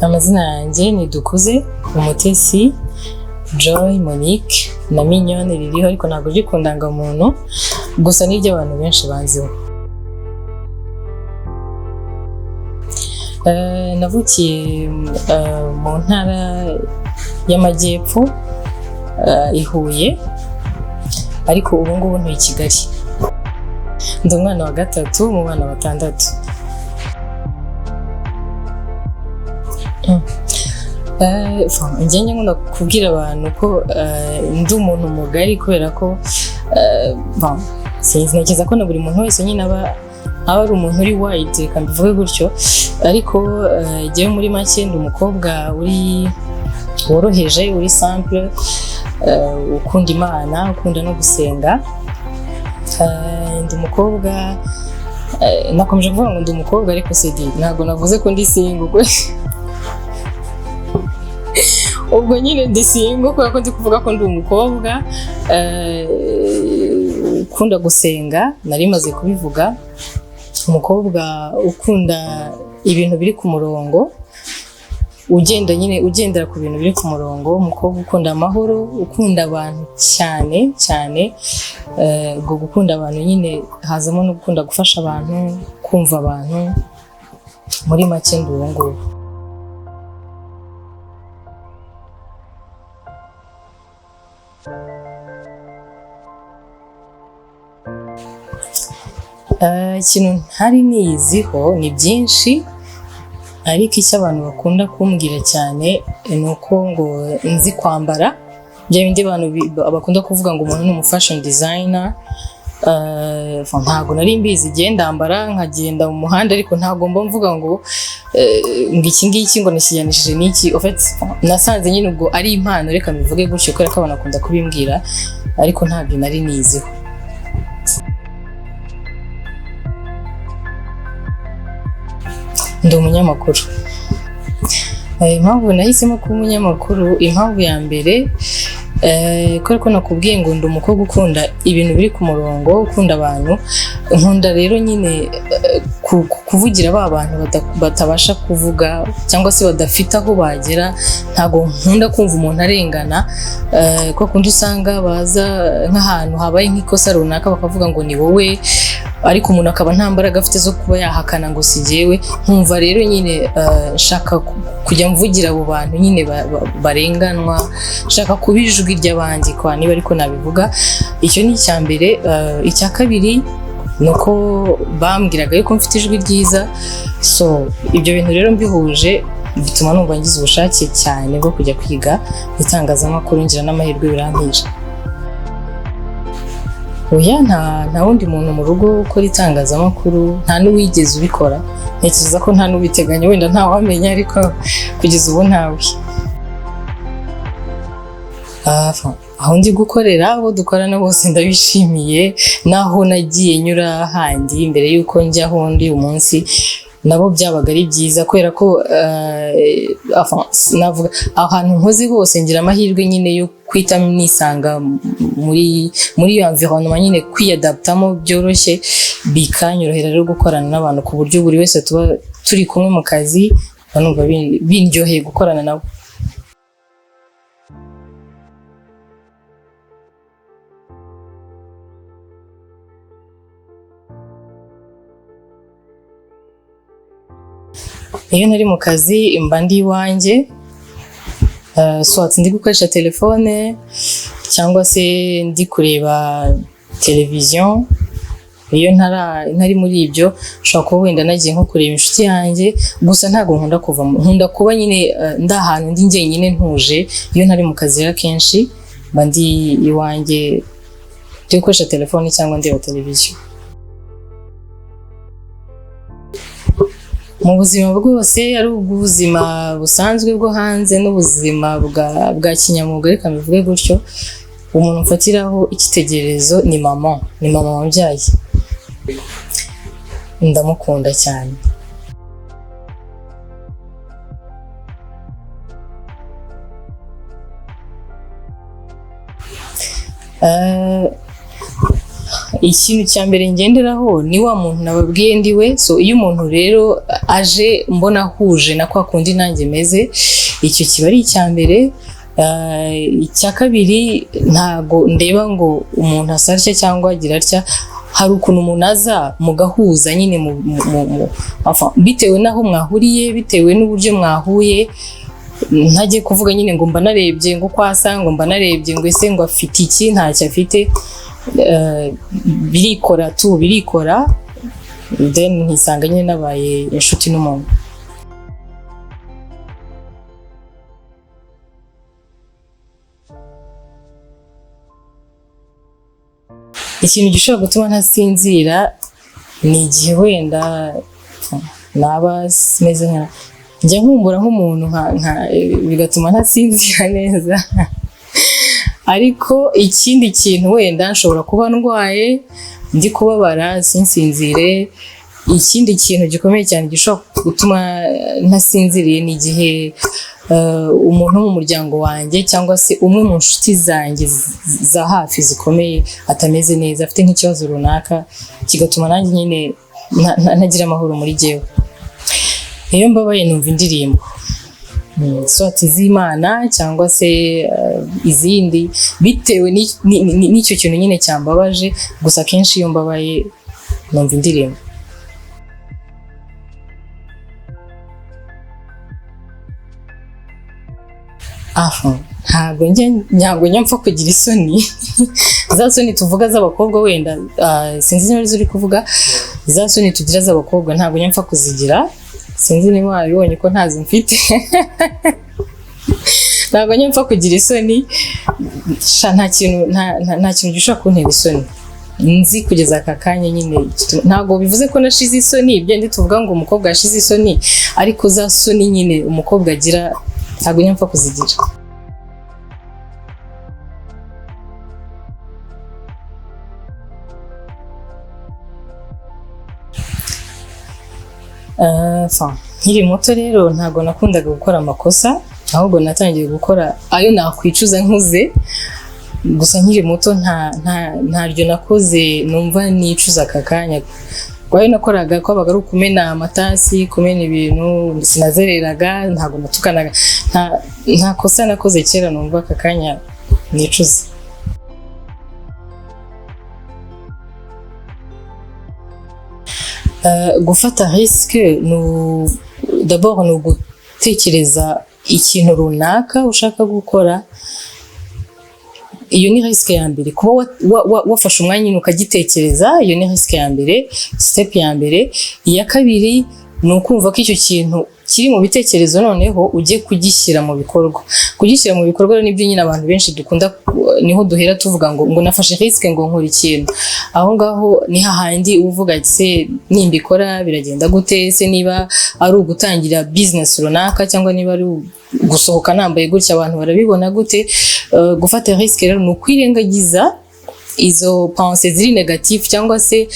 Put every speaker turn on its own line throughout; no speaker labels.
Amazina yanjye ni Dukuze Umutesi Joy Monique na Mignonne ririho, ariko ntabwo riri ku ndangamuntu, gusa niryo abantu benshi banziho. Navukiye mu ntara y'Amajyepfo, i Huye, ariko ubu ngubu ntuye i Kigali. Ndi umwana wa gatatu mu bana batandatu. Njye nkunda kubwira abantu ko ndi umuntu mugari, kubera ko ntekereza ko na buri muntu wese nyine aba ari umuntu uri wide, reka mbivuge gutyo. Ariko njyewe muri make ndi umukobwa uri woroheje, uri simple, ukunda Imana, ukunda no gusenga. Ndi umukobwa, nakomeje kuvuga ngo ndi umukobwa, ariko sedi ntabwo navuze ko ndi single. Ubwo nyine ndi single kubera ko ndi kuvuga ko ndi umukobwa ukunda gusenga, nari maze kubivuga, umukobwa ukunda ibintu biri ku murongo, ugenda nyine ugendera ku bintu biri ku murongo, umukobwa ukunda amahoro, ukunda abantu cyane cyane. Ubwo gukunda abantu nyine hazamo no gukunda gufasha abantu, kumva abantu. Muri make ndi uwo nguwo. Ikintu ntari niyiziho ni byinshi, ariko icyo abantu bakunda kumbwira cyane ni uko ngo nzi kwambara, bya bindi abantu bakunda kuvuga ngo umuntu ni umu fashion designer. Ntabwo nari mbizi, igihe ndambara nkagenda mu muhanda, ariko ntabwo mba mvuga ngo ngo iki ngiki ngo nishijanishije n'iki. En fait, nasanze nyine ubwo ari impano, reka mbivuge gutyo, kubera ko abantu bakunda kubimbwira, ariko ntabyo nari niziho. Ndi umunyamakuru. Impamvu nahisemo kuba umunyamakuru, impamvu ya mbere, kubera ko nakubwiye ngo ndi umukobwa ukunda ibintu biri ku murongo, ukunda abantu, nkunda rero nyine kuvugira ba bantu batabasha kuvuga cyangwa se badafite aho bagera. Ntabwo nkunda kumva umuntu arengana, kuko kundi usanga baza nk'ahantu habaye nk'ikosa runaka bakavuga ngo ni wowe, ariko umuntu akaba nta mbaraga afite zo kuba yahakana ngo si jyewe. Nkumva rero nyine nshaka kujya mvugira abo bantu nyine barenganwa, nshaka kuba ijwi ry'abandi kwa niba ariko nabivuga. Icyo ni icya mbere. Icya kabiri ni uko bambwiraga yuko mfite ijwi ryiza, so ibyo bintu rero mbihuje bituma numva ngize ubushake cyane bwo kujya kwiga itangazamakuru, ngira n'amahirwe birampira. Oya, nta wundi muntu mu rugo ukora itangazamakuru, nta n'uwigeze ubikora, ntekereza ko nta n'ubiteganya, wenda ntawamenya, ariko kugeza ubu ntawe. Aho ndi gukorera, abo dukorana bose ndabishimiye, naho nagiye nyura handi mbere y'uko njya aho ndi umunsi, nabo byabaga ari byiza, kubera ko navuga ahantu nkoze hose ngira amahirwe nyine yo kwita nisanga muri iyo environnement nyine, kwiyadaptamo byoroshye, bikanyorohera rero gukorana n'abantu ku buryo buri wese tuba turi kumwe mu kazi, numva bindyoheye gukorana nabo. Iyo ntari mu kazi mba ndi iwanjye, soit ndi gukoresha telefone cyangwa se ndi kureba televiziyo. Iyo ntari muri ibyo, nshobora kuba wenda nagiye nko kureba inshuti yanjye, gusa ntabwo nkunda kuva, nkunda kuba nyine ndi ahantu ndi njyenyine ntuje. Iyo ntari mu kazi rero akenshi mba ndi iwanjye ndi gukoresha telefone cyangwa ndeba televiziyo. Mu buzima bwose, ari ubuzima busanzwe bwo hanze n'ubuzima bwa kinyamwuga, reka mbivuge gutyo, umuntu mfatiraho icyitegererezo ni mama, ni mama wambyaye, ndamukunda cyane. Ikintu cya mbere ngenderaho ni wa muntu nababwiye ndiwe. So iyo umuntu rero Aje mbona ahuje na kwa kundi nanjye meze. Icyo kiba ari icya mbere. Icya kabiri, ntago ndeba ngo umuntu asa atya cyangwa agira atya. Hari ukuntu umuntu aza mugahuza nyine enfin, bitewe n'aho mwahuriye, bitewe n'uburyo mwahuye. Ntajye kuvuga nyine ngo mba narebye ngo uko asa, ngo mba narebye ngo ese ngo afite iki, ntacyo afite. Birikora tu, birikora, then nkisanga nyine nabaye inshuti n'umuntu. Ikintu gishobora gutuma ntasinzira ni igihe wenda naba meze nka njya nkumbura nk'umuntu bigatuma ntasinzira neza. Ariko ikindi kintu, wenda nshobora kuba ndwaye, ndi kubabara, sinsinzire. Ikindi kintu gikomeye cyane gishobora gutuma ntasinziriye ni igihe umuntu wo mu muryango wanjye cyangwa se umwe mu nshuti zanjye za hafi zikomeye atameze neza, afite nk'ikibazo runaka, kigatuma nanjye nyine ntagira amahoro muri jyewe. Iyo mbabaye numva indirimbo, soit iz'Imana cyangwa se izindi, bitewe n'icyo kintu nyine cyambabaje. Gusa akenshi iyo mbabaye numva indirimbo. Aho ntabwo njya mpfa kugira isoni, za soni tuvuga z'abakobwa wenda, sinzi niba arizo uri kuvuga, za soni tugira z'abakobwa ntabwo njya mpfa kuzigira. Sinzi niba wabibonye ko ntazo mfite. Ntabwo njya mpfa kugira isoni sha, nta kintu gishobora kuntera isoni nzi kugeza aka kanya nyine. Ntabwo bivuze ko nashize isoni, ibyo ndi tuvuga ngo umukobwa yashize isoni, ariko za soni nyine umukobwa agira ntabwo njya mpfa kuzigira. Enfin, nkiri muto rero ntabwo nakundaga gukora amakosa, ahubwo natangiye gukora ayo nakwicuza nkuze. Gusa nkiri muto ntaryo nakoze numva nicuza aka kanya. Ayo nakoraga kwabaga ari ukumena amatasi, kumena ibintu, sinazereraga, ntabwo natukanaga, nta kosa nakoze kera numva aka kanya nicuza. Gufata risque ni d'abord ni ugutekereza ikintu runaka ushaka gukora. Iyo ni risque ya mbere, kuba wafashe umwanya nyine ukagitekereza. Iyo ni risque ya mbere, step ya mbere. Iya kabiri ni ukumva ko icyo kintu kiri mu bitekerezo, noneho ujye kugishyira mu bikorwa. Kugishyira mu bikorwa rero nibyo nyine abantu benshi dukunda, niho duhera tuvuga ngo nafashe risque, ngo nkora ikintu. Aho ngaho ni hahandi uvuga ati: "Se nimbikora biragenda gute?" Se niba ari ugutangira business runaka cyangwa niba ari gusohoka nambaye gutya, abantu barabibona gute? Gufata risque rero ni ukwirengagiza izo pensées ziri négative cyangwa se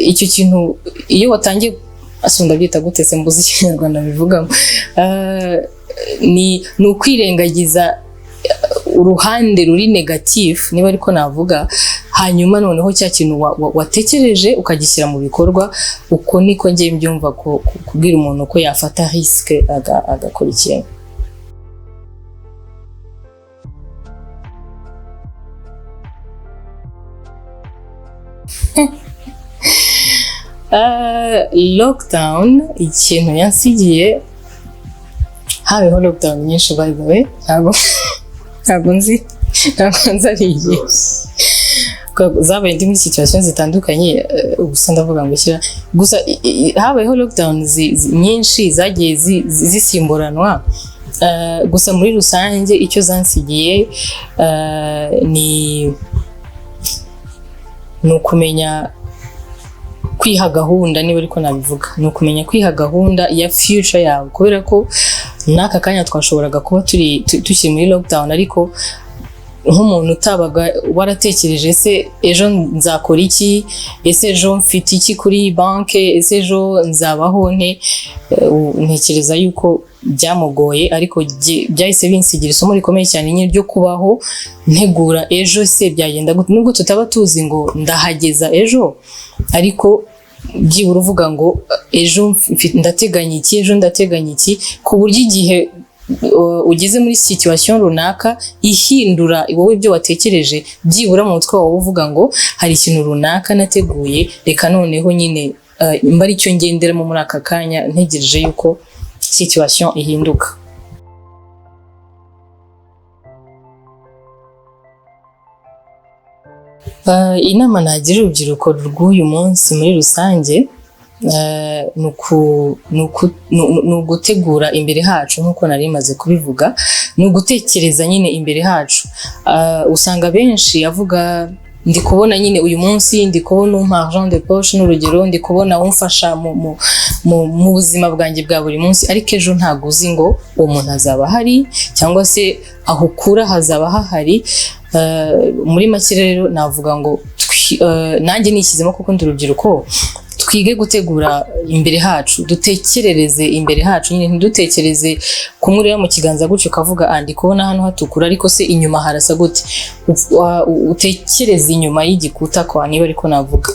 icyo kintu iyo watangiye asa, ndabyita gute se, mbuze Ikinyarwanda bivugamo. Ni ukwirengagiza uruhande ruri négatif, niba ariko navuga, hanyuma noneho cya kintu watekereje ukagishyira mu bikorwa. Uko niko ngiye mbyumva kubwira umuntu ko yafata risque agakora ikintu. Lockdown ikintu yansigiye, habayeho lockdown nyinshi by the way, ntabwo nzi ari igihe zabaye, ndi muri situation zitandukanye. Gusa ndavuga ngo shyira gusa habayeho lockdown nyinshi zagiye zisimburanwa. Gusa muri rusange icyo zansigiye ni ukumenya kwiha gahunda, niba ariko nabivuga, ni ukumenya kwiha gahunda ya future yawe, kubera ko n'aka kanya twashoboraga kuba turi tukiri muri lockdown, ariko nk'umuntu utabaga waratekereje: ese ejo nzakora iki? Ese ejo mfite iki kuri banki? Ese ejo nzabaho nte? Ntekereza yuko byamugoye, ariko byahise binsigira isomo rikomeye cyane nyine ryo kubaho ntegura ejo se byagenda gute, nubwo tutaba tuzi ngo ndahageza ejo, ariko Byibura uvuga ngo ejo ndateganya iki, ejo ndateganya iki, ku buryo igihe ugeze muri situation runaka ihindura wowe ibyo watekereje, byibura mu mutwe wawe uvuga ngo hari ikintu runaka nateguye, reka noneho nyine mba aricyo ngenderamo muri aka kanya ntegereje yuko situation ihinduka. Inama nagira urubyiruko rw'uyu munsi muri rusange ni ugutegura imbere hacu nk'uko nari maze kubivuga, ni ugutekereza nyine imbere hacu. Usanga benshi avuga ndi kubona nyine uyu munsi, ndi kubona umpa argent de poche n'urugero, ndi kubona umfasha mu buzima bwanjye bwa buri munsi, ariko ejo ntabwo uzi ngo uwo muntu azaba ahari cyangwa se aho ukura hazaba hahari. Muri make rero navuga ngo nanjye nishyizemo kuko ndi urubyiruko, twige gutegura imbere hacu, dutekerereze imbere hacu nyine, ntidutekereze kumwe ureba mu kiganza gutyo ukavuga ah, ndi kubona hano hatukura, ariko se inyuma harasa gute? Utekereze inyuma y'igikuta kwa niba ariko navuga.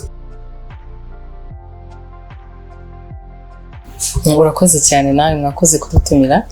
Urakoze cyane nawe, mwakoze kudutumira.